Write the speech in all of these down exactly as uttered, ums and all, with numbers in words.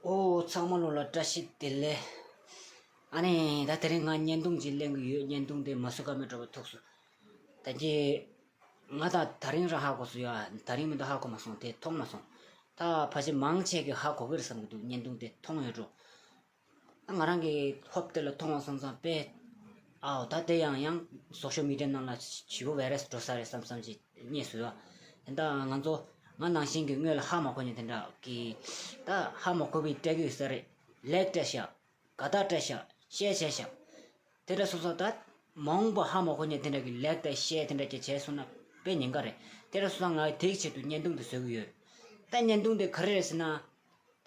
ཨོ། ཚང་མ་ལོ་ལ་བཀྲ་ཤིས་བདེ་ལེགས། ཨ་ནི་ད་དེ་རིང་ང་བརྙན་ཐུང་ཅིག་ལེན་གི་ཡོད། བརྙན་ཐུང་དེ་མ་བཟོ་ཀ་མེད་འགྲོ་བ་ཐུག་སོང་། ད་ཀྱི་ང་ད་དེ་རིང་རང་ཧ་གོ་སོང་ཡ། དེ་རིང་མི་འདུག་ཧ་གོ་མ་སོང་། དེ་མཐོང་མ་སོང་། ད་ཕལ་ཆེར་མང་ཆེ་གི་ཧ་གོ་གི་རེད་བསམ་གི་འདུག་བརྙན་ཐུང་དེ་མཐོང་ཡོད་འགྲོ། ང་རང་གི་ཧོབ་དེ་ལ་མཐོང་བ་སོང་ཙང་དཔེ། ཨའོ། ད་དེ་ཡང་ཡང་སོ་ཤལ་མི་ཌི་ཡ་ནང་ལ་ཞེ་པོ་བའི་རས་འགྲོ་ས་རེད་བསམ་བསམ་ཅིག་རྙེད་སོང་ཡ། དེ་འདྲ་ང་ཚོ་ང་ནང་བཞིན་གྱི་སྔོན་ལ་ཧ་མ་གོ་མཁན་དེ་འདྲ་གི། ད་ཧ་མ་གོ་བའི་སྤྲད་ཀྱི་ཡོད་ས་རེད། ལེགས་སྤྲད་ཤག་དགའ་རྟགས་སྤྲད་ཤག་ཤེར་བྱས་ཤག་དེ་འདྲ་སོང་ཙང་ད་མ་འོངས་པ་ཧ་མ་གོ་མཁན་དེ་འདྲ་གི་ལེགས་དང་ཤེར་དེ་འདྲ་ཅིག་བྱས་སོང་ན་དཔེ་ཉེན་ཁ་རེད། དེ་འདྲ་སོང་ཙང་ང་དེའི་ཆེད་དུ་བརྙན་ཐུང་དེ་བཟོ་གི་ཡོད། ད་བརྙན་ཐུང་དེ་ག་རེ་རེད་ཟེར་ན།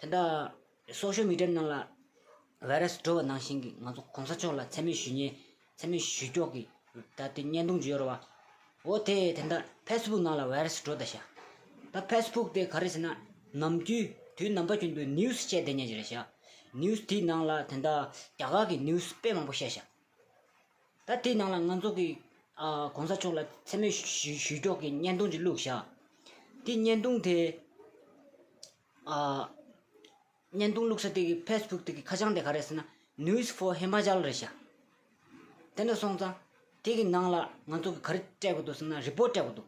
དེ་འདྲ་སོ་ཤལ་མི་ཌི་ཡ་ནང་ལ་བའི་རས་འགྲོ་བ་ནང་བཞིན་གྱི་ང་ཚོ་གོང་ས་མཆོག་ལ་མཚན་སྨད་ཞུ་མཁན། མཚན་སྨད་ཞུ་ཀྱོག་གི་ད་དེ་བརྙན་ཐུང་ཅིག་ཡོད་རེད་བ། འོ་དེ་དེ་འདྲ་ཕེ་སི་བུག་ནང་ལ་བའི་རས་འགྲོ་ད་ཤག་ད་ཕེ་སི་བུག་དེ་ག་རེ་ཟེར་ན། ནམ་རྒྱུན་དུས་ནམ་པ་རྒྱུན་དུ་ནིའུ་སི་བཤད་བསྡད་མཁན་ཅིག་རེད་ཤག་ནིའུ་སི་དེའི་ནང་ལ་དེ་འདྲ་རྒྱ་གར་གྱི་ནིའུ་སི་དཔེ་མང་པོ་བཤད་ཤག་ད་དེའི་ནང་ལ་ང་ཚོ་གི་ཨ་གོང་ས་མཆོག་ལ་མཚན་སྨད་ཞུ་ཞུ་ཀྱོག་གི་བརྙན་ཐུང་ཅིག་བླུགས་ཤག་དེ་བརྙན་ཐུང་དེ་ཨ། བརྙན་ཐུང་བླུགས་ས་དེ་གི་ཕེ་སི་བུག་དེ་གི་ཁ་བྱང་དེ་ག་རེ་ཟེར་ན། News for Himachal རེད་ཤག་དེ་འདྲ་སོང་ཙང་དེ་གི་ནང་ལ་ང་ཚོ་གི་ག་རེ་སྤྲད་དགོས་འདུག་ཟེར་ན། རི་པོར་ཊི་སྤྲད་དགོས་འདུག་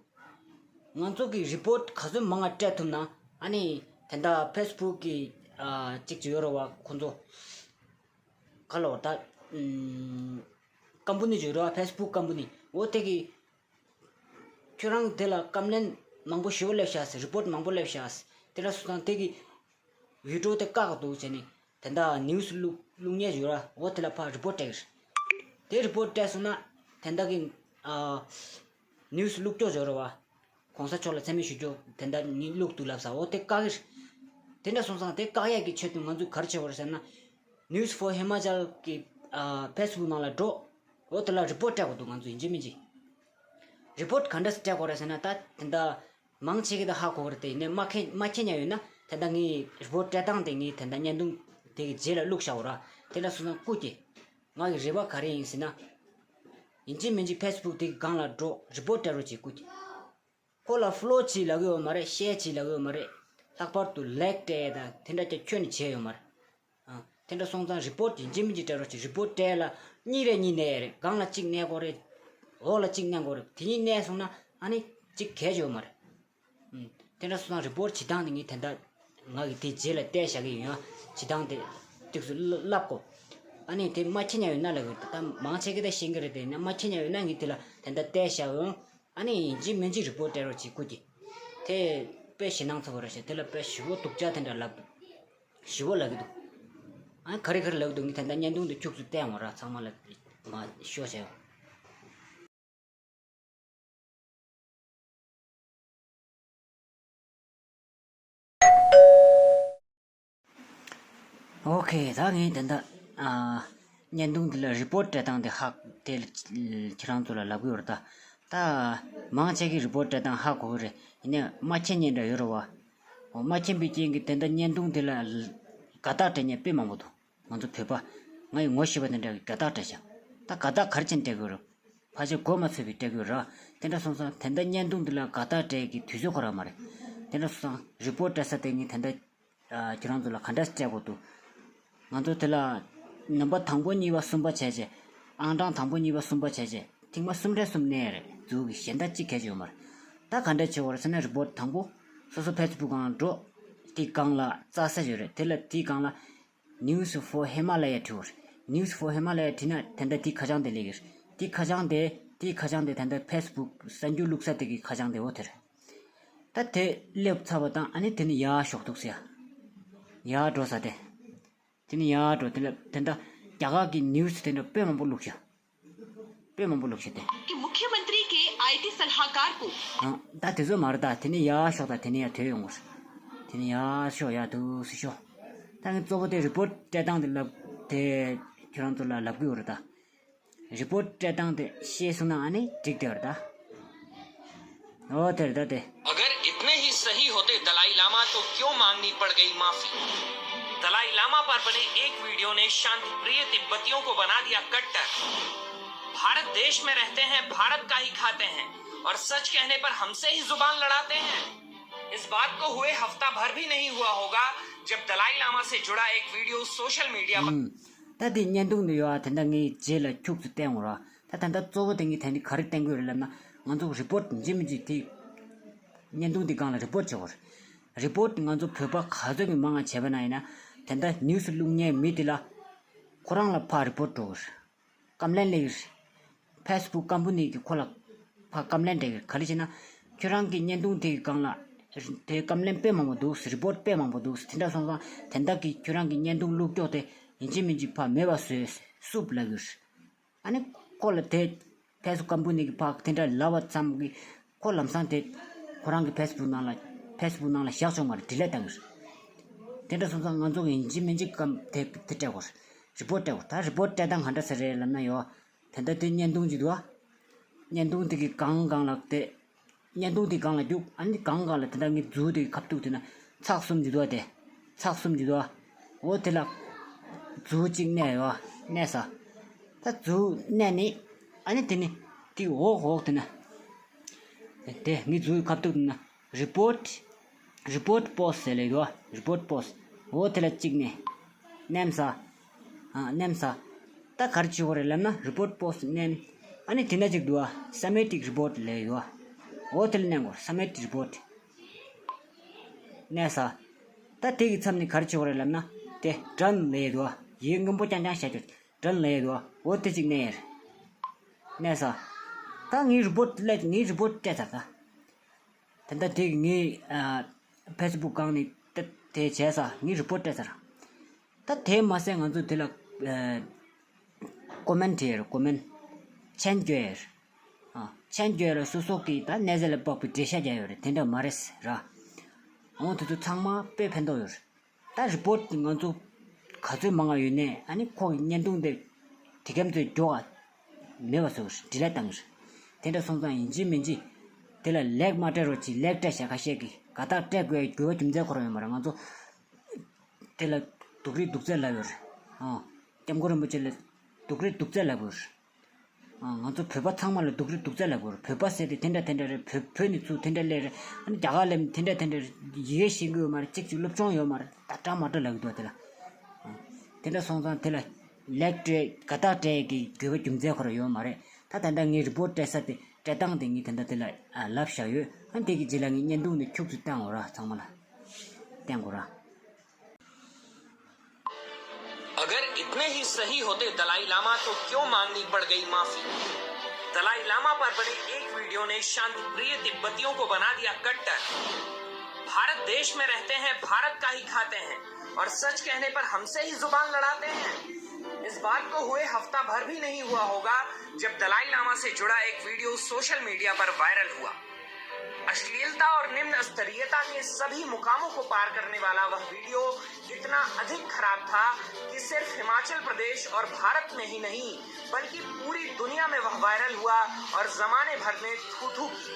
ང་ཚོ་གི་རི་པོར་ཊི་ག་ཚོད་མང་ང་སྤྲད་ཐུབ་ན། ཨ་ནི་དེ་འདྲ་ཕེ་སི་བུག་གི་ཨ་གཅིག་ཅིག་ཡོད་རེད་བ། ཁོང་ཚོ་ག་ལོ་ད་ཨམ་ཀམ་པ་ནི་ཅིག་ཡོད་རེད་བ། ཕེ་སི་བུག་ཀམ་པ་ནི། འོ་དེ་གི་ཁྱོད་རང་དེ་ལ་ཀམ་པ་ལེན་མང་པོ་ཞེ་པོ་སླེབས་ཤག་ཟེར། རི་པོར་ཊི་མང་པོ་སླེབས་ཤག་ཟེར། དེ་འདྲ་སོང་ཙང་དེ་གི་བི་ཌི་ཡོ་དེ་བཀག་འདུག་བྱས་ནས། དེ་འདྲ་ནིའུ་སི་བླུག་བླུག་མཁན་ཡོད་ར། འོ་དེ་ལ་ཕར་རི་པོར་ཊི་སྤྲད་ཀྱི་རེད། དེ་རི་པོར་ཊི་སྤྲད་སོང་ན་དེ་འདྲ་གི་ཨ་ནིའུ་སི་བླུག་ཀྱོག་ཡོད་ར་བ། གོང་ས་མཆོག་ལ་མཚན་སྨད་ཞུ་ཀྱོག་དེ་འདྲ་ནི་བླུག་འདུག་ལབ་ས། འོ་དེ་བཀག་གི་རེད། དེ་འདྲ་སོང་ཙང་དེ་བཀག་ཡག་གི་ཆེད་དུ་ང་ཚོས་ག་རེ་བྱེད་དགོས་རེད་ཟེར་ན། News for Himachal གི་ཨ་ཕེ་སི་བུག་ནང་ལ་འགྲོ། འོ་དེ་ལ་རི་པོར་ཊི་སྤྲད་དགོས་འདུག་ང་ཚོ་ཡིན་གཅིག་མིན་གཅིག་རི་པོར་ཊི་ག་འདྲ་སེ་སྤྲད་དགོས་རེད་ཟེར་ན། ད་དེ་འདྲ་མང་ཆེ་གི་ད་ཧ་གོ་གི་རེད། དེ་ཡིན་ནའི་མ་མཁྱེན་མ་མཁྱེན་ཡ་ཡོད་ན། དེ་འདྲ་ངའི་རི་པོར་ཊི་སྤྲད་སྟངས་དེ་ངའི་དེ་འདྲ་བརྙན་ཐུང་དེ་གི་རྗེས་ལ་བླུགས་བཞག་གོ་ར། དེ་འདྲ་སོང་ཙང་སྐུ་མཁྱེན། ང་གི་རེ་བ་ག་རེ་ཡིན་ཟེར་ན། ཡིན་གཅིག་མིན་གཅིག་ཕེ་སི་བུག་དེ་གི་སྒང་ལ་འགྲོ། རི་པོར་ཊི་སྤྲད་རོགས་བྱེད་སྐུ་མཁྱེན། ཁོ་ལ་ཕོ་ལོ་བྱེད་ལབ་ཀྱི་ཡོད་མ་རེད། ཤེར་བྱེད་ལབ་ཀྱི་ཡོད་མ་རེད། ལྷག་པར་དུ་ལེག་སྤྲད་དང་དེ་འདྲ་ཅིག་ཁྱོན་ནས་བྱས་ཡོད་མ་རེད། ཨ། དེ་འདྲ་སོང་ཙང་རི་པོར་ཊི་ཡིན་གཅིག་མིན་གཅིག་སྤྲད་རོགས་བྱེད། རི་པོར་ཊི་སྤྲད་ལ་གཉིས་རེ་གཉིས་གནས་ཡ་རེད། སྒང་ལ་གཅིག་གནས་དགོས་རེད། འོག་ལ་གཅིག་གནས་དགོས་རེད། དེ་གཉིས་གནས་སོང་ན་ཨ་ནི་གཅིག་གས་ཡོད་མ་རེད། ཨུམ། དེ་འདྲ་སོང་ཙང་རི་པོར་ཊི་བྱེད་སྟངས་དེ་ངས་དེ་འདྲ་ང་གི་དེ་རྗེས་ལ་བལྟས་བཞག་གི་ཡོད། ཡང་བྱེད་སྟངས་དེ་ཏོག་ཙམ་བསླབ་དགོས། ཨ་ནི་དེ་མ་མཁྱེན་ཡ་ཡོད་ན་ལབ་ཀྱི་རེད། ད་མང་ཆེ་གི་ད་ཤེས་ཀྱི་རེད། དེ་ནས་མ་མཁྱེན་ཡ་ཡོད་ན་ངས་དེ་ལ་དེ་འདྲ་བལྟས་བཞག་ཡོང་། ཨ་ནི་ཡིན་གཅིག་མིན་གཅིག་རི་པོར་ཊི་སྤྲད་རོགས་བྱེད་སྐུ་མཁྱེན། དེ་དཔེ་ཞེད་སྣང་ཚ་པོ་རེད་ཤག་དེ་ལ་དཔེ་ཞེ་པོ་སྡུག་ཅག་དེ་འདྲ་ལབ་འདུག་ཞེ་པོ་ལབ་ཀྱི་འདུག་ཨ་ནི་ག་རེ་ག་རེ་ལབ་ཀྱི་འདུག་ངས་དེ་འདྲ་བརྙན་ཐུང་དེ་ཁྱུག་ཙམ་བསྟན་འོང་ར། ཚང་མ་ལ་མར་ཤོ་བྱས་ཡོང་། ཨོ་ཁེ། ད་ངས་དེ་འདྲ་ཨ་བརྙན་ཐུང་འདི་ལ་རི་པོར་ཊི་སྤྲད་སྟངས་དེ་ཧ་དེ་ཁྱེད་རང་ཚོ་ལ་ལབ་ཀྱི་ཡོད་རེད། ད་ད་མང་ཆེ་གིས་རི་པོར་ཊི་སྤྲད་སྟངས་ཧ་གོ་གི་རེད། ཡིན་ནའི་མ་མཁྱེན་མཁན་འདྲ་ཡོད་རེད་བ། འོ་མ་མཁྱེན་པའི་རྐྱེན་གྱིས་དེ་འདྲ་བརྙན་ཐུང་དེ་ལ་དགའ་རྟགས་སྤྲད་མཁན་དཔེ་མང་པོ་འདུག་ང་ཚོ་བོད་པ་ང་ཡི་ངོ་ཤེས་པ་དེ་འདྲ་གིས་དགའ་རྟགས་སྤྲད་ཤག་ད་དགའ་རྟགས་ག་རེ་བྱས་ནས་སྤྲད་ཀྱི་ཡོད་རེད། ཕལ་ཆེར་མགོ་མ་ཚོས་པའི་སྤྲད་ཀྱི་ཡོད་རེད། དེ་འདྲ་སོང་ཙང་དེ་འདྲ་བརྙན་ཐུང་འདི་ལ་དགའ་རྟགས་སྤྲད་ཀྱི་དུས་ཚོད་ཁོ་རང་མ་རེད། དེ་འདྲ་སོང་ཙང་རི་པོར་ཊི་སྤྲད་ས་དེ་ངས་དེ་འདྲ་ཨ་ཁྱེད་རང་ཚོ་ལ་ག་འདྲ་སྤྲད་དགོས་འདུག་ང་ཚོ་དེ་ལ་ནམ་པ་དང་པོ་གཉིས་པ་གསུམ་པ་བྱས་རྗེས། ཨང་གྲངས་དང་པོ་གཉིས་པ་གསུམ་པ་བྱས་རྗེས་ཐེངས་མ་གསུམ་རེ་གསུམ་གནས་རེད། མཛུབ་གུ་གཞན་དག་གཅིག་གས་ཡོད་མ་རེད། ད་ག་འདྲ་བྱེད་དགོས་རེད་ཟེར་ན། རི་པོར་ཊི་དང་པོ་སོ་སོ་ཕེ་སི་བུག་སྒང་འགྲོ། དེའི་སྒང་ལ་ཙག་ས་ཡོད་རེད། དེ་ལ་དེའི་སྒང་ལ་News for Himalaya བྲིས་པ་རེད། News for Himalaya བྲིས་ན་དེ་འདྲ་དེའི་ཁ་བྱང་དེ་སླེབས་ཀྱི་རེད། དེའི་ཁ་བྱང་དེ་དེའི་ཁ་བྱང་དེ་ད་ལྟ་ཕེ་སི་བུག་གསར་འགྱུར་བླུགས་ས་དེ་གི་ཁ་བྱང་དེ་འོ་དེ་རེད། ད་དེ་སླེབས་ཚར་བ་དང་ཨ་ནི་དེ་ནས་ཡར་ཞོགས་འདུག་ཟེར་ཡ། ཡར་འགྲོ་ས་དེ། དེ་ནས་ཡར་འགྲོ། དེ་ལ་དེ་འདྲ་རྒྱ་གར་གྱི་ནིའུ་སི་དེ་འདྲ་དཔེ་མང་པོ་བླུགས་ཤག་དཔེ་མང་པོ་བླུགས་ཤག་དེ། कि मुख्यमंत्री के आईटी सलाहकार को ཨ། ད་དེ་ཚོ་མ་རེད། ད་དེ་ནས་ཡར་ཤོག་ད་དེ་ནས་ཡར་དོད་ཡོང་གི་རེད། དེ་ནས་ཡར་ཤོག་ཡར་འདུག་སེ་ཤོག་ད་ངས་གཙོ་བོ་དེ་རི་པོར་ཊི་སྤྲད་སྟངས་དེ་ལབ་དེ་ཁྱོད་རང་ཚོ་ལ་ལབ་ཀྱི་ཡོད་རེད་ད། རི་པོར་ཊི་སྤྲད་སྟངས་དེ་ཤེས་སོང་ན་ཨ་ནི་འགྲིག་བསྡད་པ་རེད་ད། ཨོ་དེ་རེད་ད་དེ། अगर इतने ही सही होते दलाई लामा तो क्यों मांगनी पड़ गई माफी? दलाई लामा पर बने एक वीडियो ने शांति प्रिय तिब्बतियों को बना दिया कट्टर। भारत देश में रहते हैं, भारत का ही खाते हैं और सच कहने पर हमसे ही जुबान लड़ाते हैं। इस बात को हुए हफ्ता भर भी नहीं हुआ होगा, जब दलाई लामा से जुड़ा एक वीडियो सोशल मीडिया पर ད་དེ་བརྙན་ཐུང་དེ་ཡོད་ཨ། དེ་འདྲ་ངས་རྗེས་ལ་ཁྱུག་ཙམ་བསྟན་འོང་ར། ད་ད་ལྟ་གཙོ་བོ་དེ་ངས་དེ་འདྲ་ག་རེ་བསྟན་དགོས་རེད་ལབ་ན། ང་ཚོ་རི་པོར་ཊི་ཡིན་གཅིག་མིན་གཅིག་དེ་བརྙན་ཐུང་དེ་སྒང་ལ་རི་པོར་ཊི་བྱེད་དགོས་རེད། རི་པོར་ཊི་ང་ཚོ་བོད་པ་ག་ཚོད་ཀྱི་མང་ང་བྱས་པ་ན་ཡིན་ན། དེ་འདྲ་ནིའུ་སི་བླུག་མཁན་མི་དེ་ལ་ཁོ་རང་ལ་ཕར་རི་པོར་ཊི་འགྲོ་དགོས་རེད། ཀམ་ལེན་སླེབས་ཡོད་རེད། ཕེ་སི་བུག་ཀམ་པ་ནི་གིས་ཁོ་ལ་ཕར་ཀམ་ལེན་སྤྲད་ཡོད་རེད། ག་རེ་བྱས་ན། ཁྱོད་རང་གི་བརྙན་ཐུང་དེ་གི་སྒང་ལ་དེ་ཀམ་ལེན་དཔེ་མང་པོ་འདུག་རི་པོར་ཊི་དཔེ་མང་པོ་འདུག་དེ་འདྲ་སོང་ཙང་དེ་འདྲ་གི་ཁྱོད་རང་གི་བརྙན་ཐུང་བླུགས་ཀྱོག་དེ་ཡིན་གཅིག་མིན་གཅིག་ཕར་མེད་པ་བཟོས་སུབ་ལབ་ཡོད་རེད། ཨ་ནི་ཁོ་ལ་དེ་ཕེ་སི་བུག་ཀམ་པ་ནི་གིས་ཕར་དེ་འདྲ་ལབ་པ་ཙམ་གྱིས་ཁོ་ལམ་སང་དེ་ཁོ་རང་གི་ཕེ་སི་བུག་ནང་ལ་ཕེ་སི་བུག་ནང་ལ་བཞག་ཆོག་མ་རེད། ཌི་ལིཊ་བཏང་གི་རེད། དེ་འདྲ་སོང་ཙང་ང་ཚོ་གི་ཡིན་གཅིག་མིན་གཅིག་ཀམ་དེ་དེ་སྤྲད་དགོས་རེད། རི་པོར་ཊི་སྤྲད་དགོས། ད་རི་པོར་ཊི་སྤྲད་སྟངས་ག་འདྲ་ཟེར་རེད་ལབ་ན་ཡོ། དེ་འདྲ་དེ་བརྙན་ཐུང་ཅིག་འདུག་ཨ། བརྙན་ཐུང་དེ་གི་སྒང་སྒང་ལ་དེ། བརྙན་ཐུང་དེ་སྒང་ལ་རྒྱུག་ཨ་ནི་སྒང་སྒང་ལ་དེ་འདྲ་ངའི་མཛུབ་དེ་ཁ་ཐུག་དེ་ན་ཚེག་གསུམ་ཅིག་འདུག་ཨ། དེ་ཚེག་གསུམ་ཅིག་འདུག་ཨ། འོ་དེ་ལ་མཛུབ་གཅིག་མནན་ཡོ། མནན་ས། ད་མཛུབ་མནན་ནི་ཨ་ནི་དེ་ནི་དེ་འོག་འོག་དེ་ན། དེ་ངའི་མཛུབ་ཁ་ཐུག་དེ་ན་རི་པོར་ཊི། རི་པོར་ཊི་པོ་སི་ཊི་ཟེར་ལེ་འདུག་ཨ། རི་པོར་ཊི་པོ་སི་ཊི། འོ་དེ་ལ་གཅིག་མནན། མནན་ས། ཨ། མནན་ས། ད་ག་རེ་བྱེད་དགོས་རེད་ལབ་ན་རི་པོར་ཊི་པོ་སི་ཊི་མནན། ཨ་ནི་དེ་ན་གཅིག་འདུག་ཨ། སབ་མི་ཊི་རི་པོར་ཊི་ལབ་ཡོད་ཨ། འོ་དེ་ལ་མནན་དགོས། སབ་མི་ཊི་རི་པོར་ཊི། མནན་ས། ད་དེ་གི་མཚམས་ནས་ག་རེ་བྱེད་དགོས་རེད་ལབ་ན། དེ་ཌན་ལབ་ཡོད་འདུག་ཨ། ཡིག་སྔོན་པོ་རྐྱང་རྐྱང་བཞག་རྒྱུ། ཌན་ལབ་ཡོད་འདུག་ཨ། འོ་དེ་གཅིག་མནན་ཡོད་རེད། མནན་ས། ད་ངའི་རི་པོར་ཊི་སླེབས། ངའི་རི་པོར་ཊི་སྤྲད་ཚར་ད། དེ་འདྲ་དེ་གི་ངའི་ཨ། ཕེ་སི་བུག་སྒང་ནས་དེ་དེ་བྱས་ས་ངའི་རི་པོར་ཊི་སྤྲད་ཚར། ད་དེ་མ་ཟད་ང་ཚོ་དེ་ལ་ཨ། ཀོ་མེན་ཊི་བྲིས་ཡོད་རེད། ཀོ་མེན་ཊི་མཆན་བརྗོད་ཡོད་རེད། ཨ། མཆན་བརྗོད་ཡོད་རེད། སོ་སོ་གི་ད་གནས་ཚད་ལ་དཔག་པའི་འགྲེལ་བཤད་རྒྱག་ཡོད་རེད། དེ་འདྲ་མ་རེད་ཟེར་ར། འོ་དེ་ཚོ་ཚང་མ་དཔེ་ཕན་ཐོགས་ཡོད་རེད། ད་རི་པོར་ཊི་ང་ཚོ་ག་ཚོད་མང་ང་ཡོད་ནའི་ཨ་ནི་ཁོ་གི་བརྙན་ཐུང་དེ་དེ་གམ་ཚོས་མགྱོགས་ཨ་མེད་པ་བཟོ་གི་རེད། ཌི་ལིཊ་བཏང་གི་རེད། དེ་འདྲ་སོང་ཙང་ཡིན་གཅིག་མིན་གཅིག་དེ་ལ་ལེག་མ་སྤྲད་རོགས་གྱིས། ལེག་སྤྲད་བཞག་ཁ་ཤས་ཀྱིས་དགའ་རྟགས་སྤྲད་དགོས་དགོས་པ་རྒྱུ་མཚན་ཁོ་རང་ཡོད་མ་རེད། ང་ཚོ་དེ་ལ་སྡུག་རུས་སྡུག་ཚད་ལབ་ཡོད་རེད། ཨང་། སྐྱབས་མགོན་རིན་པོ་ཆེ་ལ་སྡུག་རུས་སྡུག་ཚད་ལབ་ཡོད་རེད། ཨ། ང་ཚོ་བོད་པ་ཚང་མ་ལ་སྡུག་རུས་སྡུག་ཚད་ལབ་དགོས་རེད། བོད་པ་ཟེར་དེ་དེ་འདྲ་དེ་འདྲ་རེད། བོད་བོད་ནས་ཚུར་དེ་འདྲ་སླེབས་རེད། ཨ་ནི་རྒྱ་གར་སླེབས་དེ་འདྲ་དེ་འདྲ་རེད། ཡི་གེ་ཤེས་ཀྱི་ཡོད་མ་རེད། གཅིག་གཅིག་སློབ་སྦྱོང་ཡོད་མ་རེད། ད་འདྲ་མ་འདྲ་ལབ་ཀྱི་འདུག་དེ་ལ། ཨ། དེ་འདྲ་སོང་ཙང་དེ་ལ་ལེག་སྤྲད་དགའ་རྟགས་སྤྲད་ཀྱི་དགོས་པ་རྒྱུ་མཚན་ཁོ་རང་ཡོད་མ་རེད། ད་ད་ལྟ་ངས་རི་པོར་ཊི་སྤྲད་ས་དེ་སྤྲད་སྟངས་དེ་ངས་ད་ལྟ་དེ་ལ་ཨ་ལབ་བཞག་ཡོད། ཨ། དེ་གི་རྗེས་ལ་ངས་བརྙན་ཐུང་དེ་ཁྱུག་ཙམ་བཏང་འོ་ར། ཚང་མ་ལ་བསྟན་དགོས་ར། अगर इतने ही सही होते दलाई लामा तो क्यों मांगनी पड़ गई माफी? दलाई लामा पर बने एक वीडियो ने शांति प्रिय तिब्बतियों को बना दिया कट्टर। भारत देश में रहते हैं, भारत का ही खाते हैं और सच कहने पर हमसे ही जुबान लड़ाते हैं। इस बात को हुए हफ्ता भर भी नहीं हुआ होगा जब दलाई लामा से जुड़ा एक वीडियो सोशल मीडिया पर वायरल हुआ। अश्लीलता और निम्न स्तरीयता के सभी मुकामों को पार करने वाला वह वीडियो इतना अधिक खराब था कि सिर्फ हिमाचल प्रदेश और भारत में ही नहीं, बल्कि पूरी दुनिया में वह वायरल हुआ और जमाने भर ने थू थू की।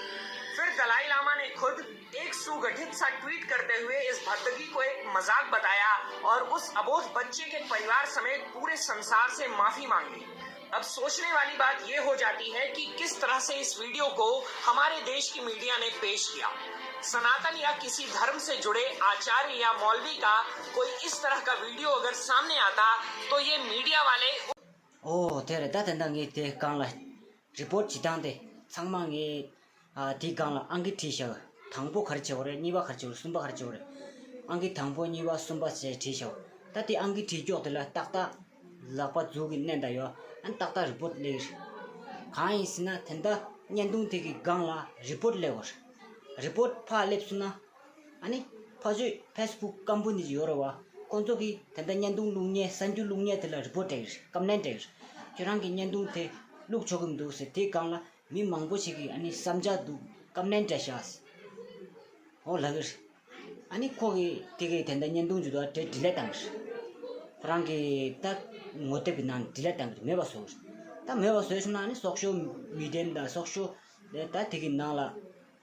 फिर दलाई लामा ने खुद एक सुगठित सा ट्वीट करते हुए इस भद्दगी को एक मजाक बताया और उस अबोध बच्चे के परिवार समेत पूरे संसार से माफी मांग ली। अब सोचने वाली बात ये हो जाती है कि किस तरह से इस वीडियो को हमारे देश की मीडिया ने पेश किया। सनातन या किसी धर्म से जुड़े आचार्य या मौलवी का कोई इस तरह का वीडियो अगर सामने आता तो ये मीडिया वाले ཨོ་དེ་རེད། ད་དེ་འདྲ་ངས་དེ་སྒང་ལ་རི་པོར་ཊི་བྱེད་སྟངས་དེ་ཚང་མ་ངས། ཨ། དེའི་སྒང་ལ་ཨང་ཀི་བྲིས་བཞག་དང་པོ་ག་རེ་བྱེད་དགོས་རེད། གཉིས་པ་ག་རེ་བྱེད་དགོས་རེད། གསུམ་པ་ག་རེ་བྱེད་དགོས་རེད། ཨང་ཀི་དང་པོ་གཉིས་པ་གསུམ་པ་བྱས་བྲིས་བཞག་ད་དེ་ཨང་ཀི་བྲིས་ཀྱོག་དེ་ལ་ཏག་ཏག་ལག་པ་མཛུབ་གིས་མནན་ད་ཡོད། ཨ་ནི་ཏག་ཏག་རི་པོར་ཊི་སླེབས་ཀྱི་རེད། གང་ཡིན་ཟེར་ན་དེ་འདྲ་བརྙན་ཐུང་དེ་གི་སྒང་ལ་རི་པོར་ཊི་སླེབས་དགོས་རེད། རི་པོར་ཊི་ཕར་སླེབས་སོང་ན། ཨ་ནི་ཕར་ཚུར་ཕེ་སི་བུག་ཀམ་པ་ནི་ཅིག་ཡོད་རེད་བ། ཁོང་ཚོ་གིས་དེ་འདྲ་བརྙན་ཐུང་བླུག་མཁན་གསར་འགྱུར་བླུག་མཁན་དེ་ལ་རི་པོར་ཊི་སྤྲད་ཀྱི་རེད། ཀམ་པ་ལེན་སྤྲད་ཀྱི་རེད། ཁྱོད་རང་གི་བརྙན་ཐུང་དེ་བླུག་ཆོག་གི་མི་འདུག་ཟེར། དེའི་སྒང་ལ་མི་མང་པོ་ཞིག་གིས་ཨ་ནི་བསམ་འཆར་འདུག་ཀམ་པ་ལེན་སྤྲད་ཤག་ཟེར། འོ་ལབ་ཀྱི་རེད། ཨ་ནི་ཁོ་གིས་དེ་གའི་དེ་འདྲ་བརྙན་ཐུང་ཅིག་འདུག་ཨ། དེ་ཌི་ལིཊ་བཏང་གི་རེད། ཁོ་རང་གི་ད་ངོ་དེབ་ཀྱི་ནང་ཌི་ལིཊ་བཏང་གི་རེད། མེད་པ་བཟོ་གི་རེད། ད་མེད་པ་བཟོས་སོང་ན་ཨ་ནི་སོག་ཤོར་མི་ཌི་ཡམ་དང་སོག་ཤོར་ད་དེ་གི་ནང་ལ།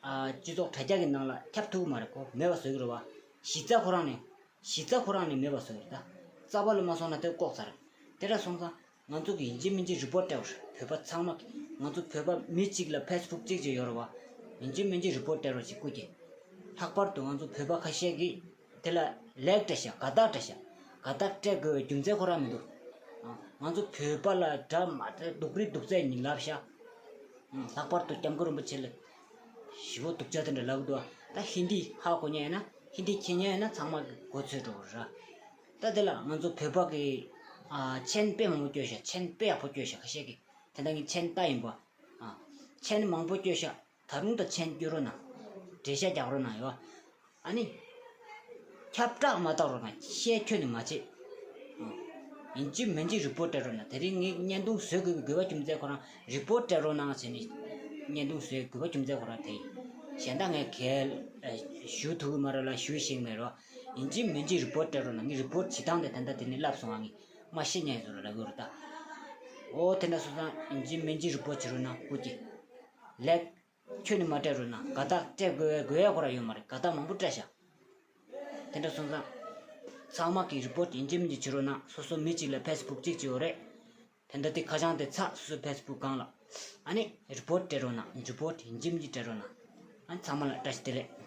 ཨ། སྤྱི་ཚོགས་དྲ་རྒྱ་གི་ནང་ལ་ཁྱབ་ཐུབ་ཀྱི་མ་རེད། ཁོ་མེད་པ་བཟོ་གི་རེད་བ། གཞི་རྩ་ཁོ་རང་ནས། གཞི་རྩ་ཁོ་རང་ནས་མེད་པ་བཟོ་གི་རེད་ད། རྩ་བ་ལ་མ་སོང་ན་དེ་ལྐོག་ཚར། དེ་འདྲ་སོང་ཙང་ང་ཚོ་གིས་ཡིན་གཅིག་མིན་གཅིག་རི་པོར་ཊི་སྤྲད་དགོས་རེད། བོད་པ་ཚང་མ་གིས། ང་ཚོ་བོད་པ་མི་གཅིག་ལ་ཕེ་སི་བུག་གཅིག་ཅིག་ཡོད་རེད་བ། ཡིན་གཅིག་མིན་གཅིག་རི་པོར་ཊི་སྤྲད་རོགས་བྱེད། སྐུ་མཁྱེན། ལྷག་པར་དུ་ང་ཚོ་བོད་པ་ཁ་ཤས་ཀྱིས་དེ་ལ་ལེགས་སྤྲད་ཤག་དགའ་རྟགས་སྤྲད་ཤག་དགའ་རྟགས་སྤྲད་དགོས་པའི་རྒྱུ་མཚན་ཁོ་རང་མི་འདུག་ང་ཚོ་བོད་པ་ལ་དགྲ་མ་སྤྲད་སྡུག་རུས་སྡུག་ཚད་ཉིད་ལབ་ཤག་ལྷག་པར་དུ་སྐྱབས་མགོན་རིན་པོ་ཆེ་ལ་ཞི་བོ་སྡུག་ཅག་དེ་འདྲ་ལབ་འདུག་ད་ཧིན་དི་ཧ་གོ་མཁན་ཡོད་ན་ཧིན་དི་མཁྱེན་མཁན་ཡོད་ན་ཚང་མ་གི་གོ་ཚོད་འགྲོ་ར། ད་དེ་ལ་ང་ཚོ་བོད་པ་གི་ཨ་མཆན་དཔེ་མང་པོ་བསྐྱོན་ཤག་མཆན་དཔེ་ཡག་པོ་བསྐྱོན་ཤག་ཁ་ཤས་ཀྱིས་དེ་འདྲ་གི་མཆན་ལྟ་ཡིན་པ། ཨ་མཆན་མང་པོ་བསྐྱོན་ཤག་ད་རུང་ད་མཆན་སྐྱོན་རོགས་གནང་། འགྲེལ་བཤད་རྒྱག་རོགས་གནང་ཡོད། ཨ་ནི། ཁྱབ་བསྒྲགས་མ་བཏང་རོགས་གནང་། བཤད་ཁྱོན་ནས་མ་བྱེད། ཨ། ཡིན་གཅིག་མིན་གཅིག་རི་པོར་སྤྲད་རོགས་གནང་། དེ་རིང་ངས་བརྙན་ཐུང་བཟོ་དགོས་པའི་དགོས་པ་རྒྱུ་མཚན་ཁོ་རང་རི་པོར་སྤྲད་རོགས་གནང་ཟེར་ནས་བརྙན་ཐུང་བཟོའི་དགོས་པ་རྒྱུ་མཚན་ཁོ་རང་དེ་ཡིན། གཞན་དག་ངས་གལ་ཞུ་ཐུབ་ཀྱི་མ་རེད་ལ་ཞུ་ཤེས་ཀྱི་མེད་རོགས། ཡིན་གཅིག་མིན་གཅིག་རི་པོར་སྤྲད་རོགས་གནང་། ངས་རི་པོར་བྱེད་སྟངས་དེ་ད་ལྟ་དེ་ནས་ལབ་སོང་ང་། ངས་མ་ཤེས་ཉན་ཡིན་ཟེར་ལབ་ཡོད་རེད་ད། ཨོ་དེ་འདྲ་སོང་ཙང་ཡིན་གཅིག་མིན་གཅིག་རི་པོར་བྱེད་རོགས་གནང་། སྐུ་མཁྱེན། ལེགས། ཁྱོན་ནས་མ་སྤྲད་རོགས་གནང་། དགའ་རྟགས་སྤྲད་དགོས་དགོས་ཡ་ཁོ་རང་ཡོད་མ་རེད། དགའ་རྟགས་མང་པོ་སྤྲད་ཤག་དེ་འདྲ་སོང་ཙང་། ཚང་མ་གིས་རི་པོར་ཡིན་གཅིག་མིན་གཅིག་བྱེད་རོགས་གནང་། སོ་སོ་མི་གཅིག་ལ་ཕེ་སི་བུག་གཅིག་ཅིག་ཡོད་རེད། དེ་འདྲ་དེ་ཁ་བྱང་དེ་ཚགས་སོ་སོའི་ཕེ་སི་བུག་སྒང་ལ། ཨ་ནི་རི་པོར་སྤྲད་རོགས་གནང་། རི་པོར་ཡིན་གཅིག་མིན་གཅིག་སྤྲད་རོགས་གནང་། ཨ་ནི་ཚང་མ་ལ་བཀྲ་ཤིས་བདེ་ལེགས།